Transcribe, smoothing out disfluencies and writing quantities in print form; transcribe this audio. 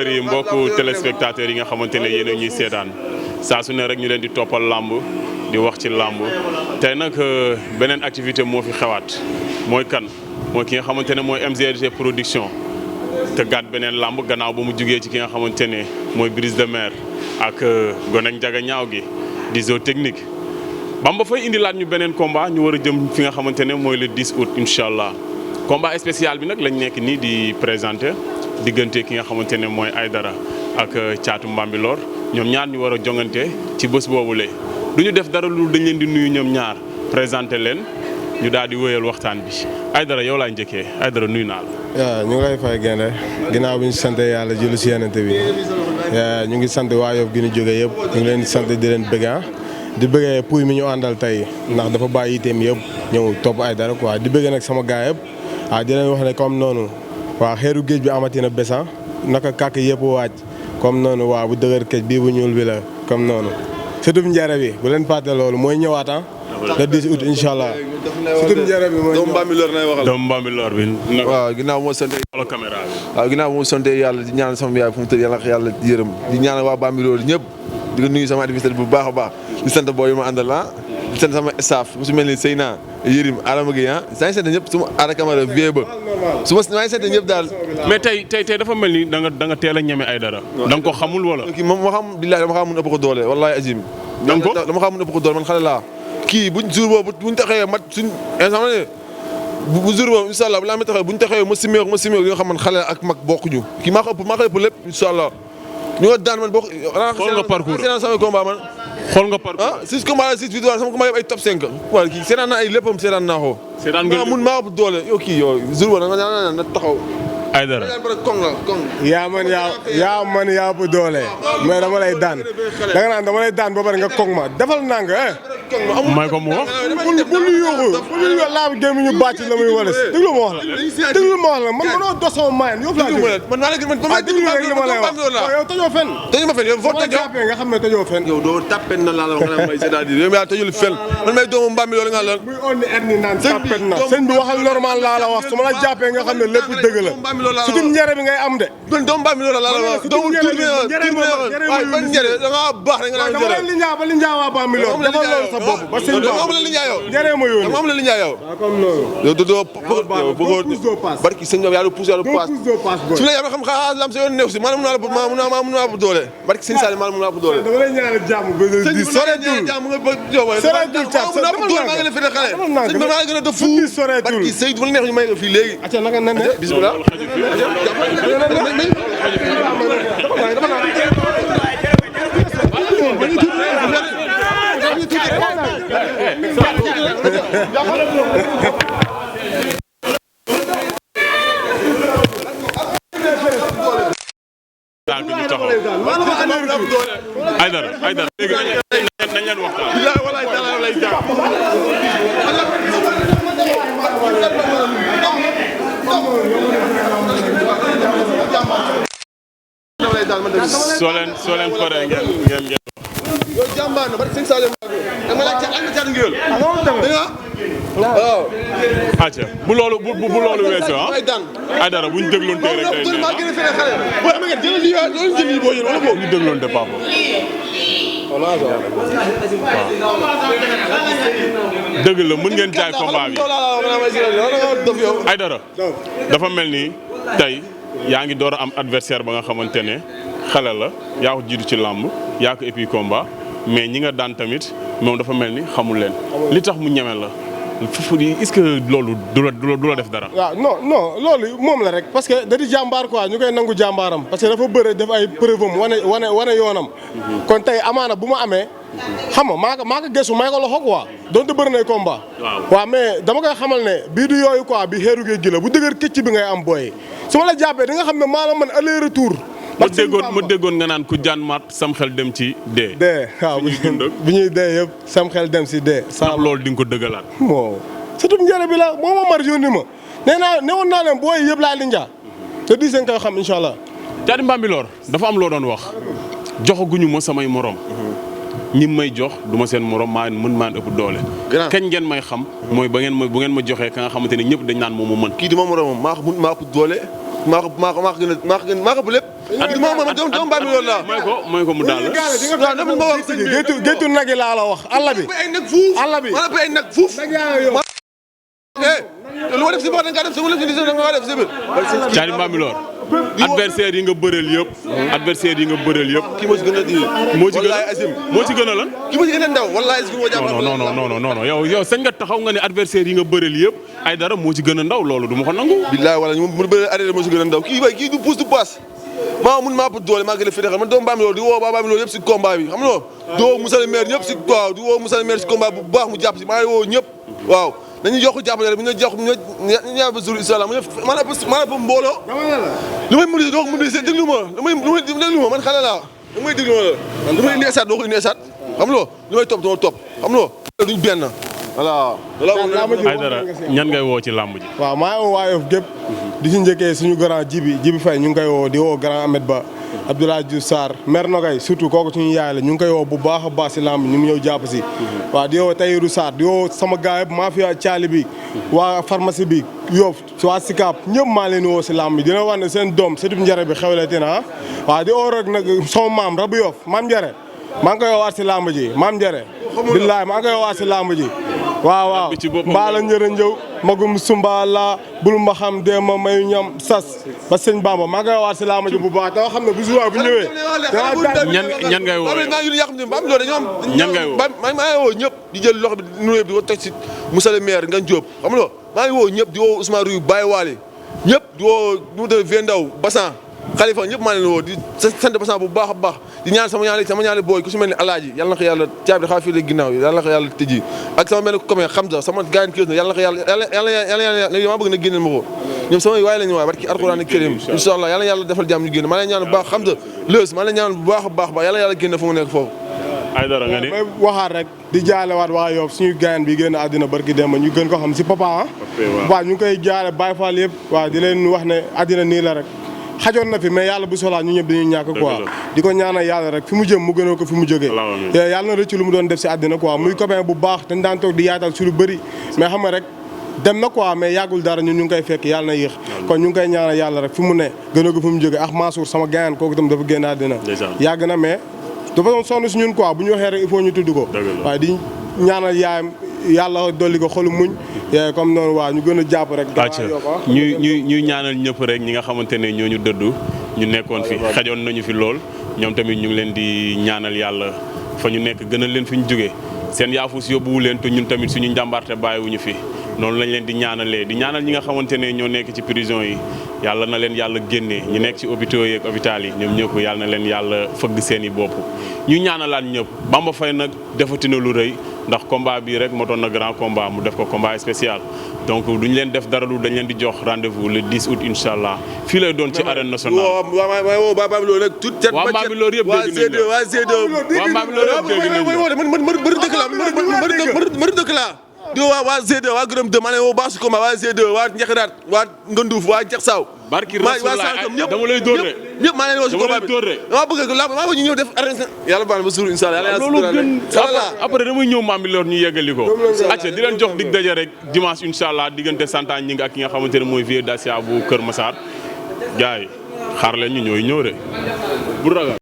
auditeurs yi mbokku téléspectateurs yi nga xamante ne yéen a ñuy seetaan saa su ne rek ñu leen di toppal làmb di wax ci làmb tey nag beneen activité moo fi xewaat mooy kan mooy ki nga xamante ne mooy MGRG production te gàtt beneen làmb gannaaw ba mu jugee ci ki nga xamante ne mooy Brise de Mer ak Gonek Njaga ñaaw gi di Zo Technique Bamba fay indilaat ñu beneen combat ñu war a jëm fi nga xamante ne mooy le 10 août incha allah combat spécial bi nag lañ nekk nii di présenté diggante ki nga xamante ne mooy Aïdara ak Caatu Mbambilor ñoom ñaar ñu war a jongante ci bés boobule du ñu def dara lu dañ leen di nuyu ñoom ñaar présenté leen ñu daal di wéyal waxtaan bi Aïdara yow laay njëkkee Aïdara nuyu naa la. waaw ñu ngi lay fay Gaynde ginnaaw bi ñu sant yàlla julli si yenente bi ñu ngi sant waa Yoff gi ñu jógee yëpp ñu ngi leen di sant di leen bëgg di bëggee puy mi ñu àndal tey ndax dafa bàyyi itam yëpp ñëw topp Aïdara quoi di bëggee nag sama gars yëpp waaw di leen wax ne comme noonu waaw xeeru géej bi amatina bésan naka kàkk yëpp waaj comme noonu waaw bu dëgër këj bii bu ñuul bi la comme noonu surtout njare bi bu leen fàtte loolu mooy ñëwaat le 10 août incha allah surtout njare bi mooy doomu Mbambilor nay waxal doomu Mbambilor bi waaw ginnaaw moo sant wala caméra bi waaw ginnaaw moo sant yàlla di ñaan sama yaay fu mu tëdd yàlla yërëm di ñaan waa Mbambilor ñëpp di ko nuyu sama adversaire bu baax a baax di sant boo yi ma àndal di sant sama staff su mel ni Seyna Yérim Adama Gueye saa ngi sant ñëpp suma Ada Camara vie ba maa ngi sant ñëpp daal mais tey dafa mel ni da nga teel a ñeme Aïdara da nga ko xamul wala kii moom ma xam billahi dama xam mun ëpp ko doole wallahi azim dama xam mun ëpp ko doole man xale laa kii buñ jour boobu buñ taxee mat suñ instant ne bu jour boobu incha allah bu laa ma taxee buñ taxee ma simeeku li nga xam man xale ak mag bokkuñu kii maa ko ëpp lépp incha allah ñu nga daan man bokk xool nga parcours sama combat man xool nga parcours 6 combats 6 victoires sama combat yëpp ay top 5 wala kii seetaan naa ay léppam seetaan naa ko maa ëpp doole yow kii yow jour boobu na taxaw Aïdara yaa man yaa ëpp doole mais dama lay daan da nga naan dama lay daan ba pare nga kong ma defal naa nga may ko mu wax bu lu yóoxu laabu gémmi ñu bàcc la muy walis déglu ma wax la man mënoo dos sama mayen yow laa déglu rek li ma lay wax yow tëjoo fen yow foo tëjoo nga xam ne tëjoo fen yow doo tappen na laa la wax nga may c'est-à-dire yow yaa tëjul fen man may doomu Mbambilor nga la muy onni etni naan tappen na sëñ bi waxal normal laa la wax su ma la jàppee nga xam ne lépp dëgg la surtout njëre bi ngay am de doomu Mbambilor laa la wax doomu ban njëre da nga baax rek nga naan njëre li njaa ba li njaa waa Mbambilor defal loolu sa bopp ba sëñ ba am la li njaa yow njëre ma yónni am la li njaa yow comme loolu yow doo barki sëñ yaa du pousse yaa du passe su la yaa xam xaa lam sa yoon neew si maanaam mun naa bu doole barki sëñ Sall maanaam mun naa bu doole dama lay ñaanal jàmm di soreetul soreetul cat maa ngi la fi xale sëñ ba maa gën a def fu barki sëñ du la neex ñu may nga fii léegi acca naka nan ne bismillah Aïdara léegi nañ leen waxtaan soo leen paree ngeen yow jàmbaar na barki sëñ Sall dama la caat ngeel waaw acca bu loolu weesoo Aïdara bu ñu dégloon tey rek day maa gën a fene xale boo am ngeen jël lii waa loolu jël lii boo yéen wala boo ñu dégloon te papa dëgg la mën ngeen jaay combat bi Aïdara dafa mel ni tey yaa ngi door a am adversaire ba nga xamante ne xale la yaa ko jiitu ci làmb yaa ko épi combat mais ñi nga daan tamit moom dafa mel ni xamul leen li tax mu ñeme la est-ce que loolu du la def dara. waaw non loolu moom la rek parce que da di jàmbaar quoi ñu koy nangu jàmbaaram parce que dafa bëre def ay preuve am wane yoonam. kon tey amaana bu ma amee. xam nga maa ko gëstu may ko loxo quoi donte bëri nay combat. waaw mais dama koy xamal ne bii du yooyu quoi bi xeeru géej gi la bu dëgër këcc bi ngay am booy su ma la jàppee di nga xam ne maa la mën aller retour. ma déggoon nga naan ku jaan maat sam xel dem ci dee. waaw bu ñuy dee yëpp sam xel dem si dee. ndax loolu di nga ko dëggalaat. bon surtout njëriñ bi la moo ma mar yónni ma newoon naa leen booy yëpp laa li njaa te di seen koy xam incha allah. Caatu Mbambilor dafa am loo doon wax joxaguñu ma samay morom. ñi may jox du ma seen morom maa ëpp doole. kañ ngeen may xam. mooy bu ngeen ma joxee ka nga xamante ne ñëpp dañ naan moom mu mën. kii di ma moromam maa ko ëpp doole maa ko gën a maa ko lépp doomu Bambilor laa. mooy ko mu daal la. waaw dama ma wax géttu nag yi laa la wax àll bi. ay nag fuuf àll bi maanaam ay nag fuuf. lu ma def si bopp da nga def si wala si da nga def si biir. Thialy Bambilor adversaire yi nga bëreel yëpp. adversaire yi nga bëreel yëpp. kii moo ci gën a di. moo ci gën a lan. kii moo ci gën a ndaw wallaahi si moo jàpp. non yow sañ nga taxaw nga ne adversaire yi nga bëreel yëpp ay dara moo ci gën a ndaw loolu du ma ko nangu. billaay wala ñu mu bëreel arrêté moo ci gën a ndaw kii du pousse du passe maa ëpp doole maa gën a fédéral man doomu Bambilor di woo waa Bambilor yëpp si combat bi xam nga di woo Moussa le maire ñëpp si waaw di woo Moussa le maire si combat bu baax mu jàpp si maa ngi woo ñëpp waaw nañu yokk jàppale rek bu ñu jox ñaar ba jour inshallah maanaam mbooloo lu may mobiliser doo ko mobiliser déglu ma man xale laa lu may déglu ma la lu may indi esaat doo ko indi esaat xam nga lu may topp doo topp xam nga duñ benn voilà. ay dara ñan ngay woo ci làmb ji. waaw maa ngi woo waa Yoff gépp di si njëkkee suñu grand Jibi Faye ñu ngi koy woo di woo grand Ahmed Ba Abdoulaye Diouf Sarr maire Nogay surtout kooku suñu yaay la ñu ngi koy woo bu baax a baax si lamb ñu ngi ñëw jàpp si. waaw di woo Tahirou Sarr di woo sama gars yëpp mafia Thialy bi waa pharmacie bi Yoff waa Sicap ñëpp maa leen woo si lamb bi dina wax ne seen doom sëtub njare bi xewle te na waaw di woo rek nag sama maam Rabu Yoff maam Njare maa ngi koy woowaat si lamb ji maam Njare billaay maa ngi koy woowaat si lamb ji waaw baala njëre njëw magum sumba la bul ma xam dee ma mayu ñam sas ba sëñ Bamba maa ngay waat si laa ma ji bu baax da xam ne bu jour bu ñëwee ñan ngay woo ñan ngay woo maa ngi woo ñëpp di jël loxo bi nuyoo bi di ko teg si monsieur le maire Ngagne Diop xam nga maa ngi woo ñëpp di woo Ousmane Ruy Baye Waly ñëpp di woo nu mu tudd Vendaw Bassan Khalifa ñëpp maa leen woo di sant Bassan bu baax a baax di ñaan sama ñaari booy ku si mel ni Alaaji yàlla na ko yàlla caabi xaw fii la ginnaaw yàlla na ko yàlla tëji ak sama benn commune Hamza sama gaañ kër na yàlla na ko yàlla maa bëgg na génneel ma ko ñoom sama waay lañu waay barki alxuraan karim incha allah yàlla na yàlla defal jàmm ñu génn maa leen ñaan bu baax Hamza Leuz maa leen ñaan bu baax a baax yàlla na yàlla génn fu mu nekk foofu ay dara nga ni may waxaat rek di jaalewaat waa Yoff suñu gaañ bi génn àddina barki dem ñu gën ko xam si papa waaw ñu ngi koy jaale Baye Fall yëpp waaw di leen wax ne àddina nii la rek xajoon na fi mais yàlla bu soxlaa ñu ñëpp dañuy ñàkk quoi di ko ñaanal yàlla rek fi mu jëm mu gënoo ko fi mu jógee yàlla na rëcc lu mu doon def si àddina quoi muy copain bu baax dañ daan toog di yaatal si lu bëri mais xam nga rek dem na quoi mais yàggul dara ñun ñu ngi koy fekk yàlla na yéex kon ñu ngi koy ñaanal yàlla rek fi mu ne gënoo ko fi mu jógee ak Mansour sama gaayan kooku itam dafa génn àddina yàgg na mais dafa doon sonn si ñun quoi bu ñu waxee rek il faut ñu tudd ko waaye di ñaanal yaayam yàlla dolli ko xolu muñ comme noonu waa ñu gën a jàpp rek ñuy ñaanal ñëpp rek ñi nga xamante ne ñoo ñu dëddu ñu nekkoon fi xajoon nañu fi lool ñoom tamit ñu ngi leen di ñaanal yàlla fa ñu nekk gënal leen fi ñu jógee seen yaafus yóbbuwu leen te ñun tamit suñu njàmbaarte bàyyiwuñu fi noonu lañ leen di ñaanalee di ñaanal ñi nga xamante ne ñoo nekk ci prison yi yàlla na leen yàlla génnee ñu nekk ci hôpitaux yi ak hôpital yi ñoom ñëpp yàlla na leen yàlla fëgg seen i bopp ñu ñaanalaan ñëpp Bamba Faye nag defati na lu rëy ndax combat bii rek moo doon na grand combat mu def ko combat spécial donc duñ leen def dara lu dañ leen di jox rendez-vous le 10 août incha allah fii lay doon ci arène nationale. waaw Bambilor rek tout waa Bambilor yëpp dégg nañ la waa Bambilor yëpp dégg nañ la dëkk laa di waa G2 waa Gërëm 2 maa ne woo baax si combat waa G2 waa Njaxiraat waa Nganduuf waa Njax Saaw barki Rasulullah dama lay dóor rek ñëpp maa leen woo si combat bi dama bëgg maa bëgg ñu ñëw def arène yàlla baax na ba suur incha allah loolu gën après damay ñëw Bambilor ñu yeggali ko acca di leen jox dig daje rek dimanche incha allah diggante Santa ñi ak ki nga xamante ne mooy Vieux Dacia bu Kër Massar gars yi xaar leen ñu ñooy ñëw de bu ragal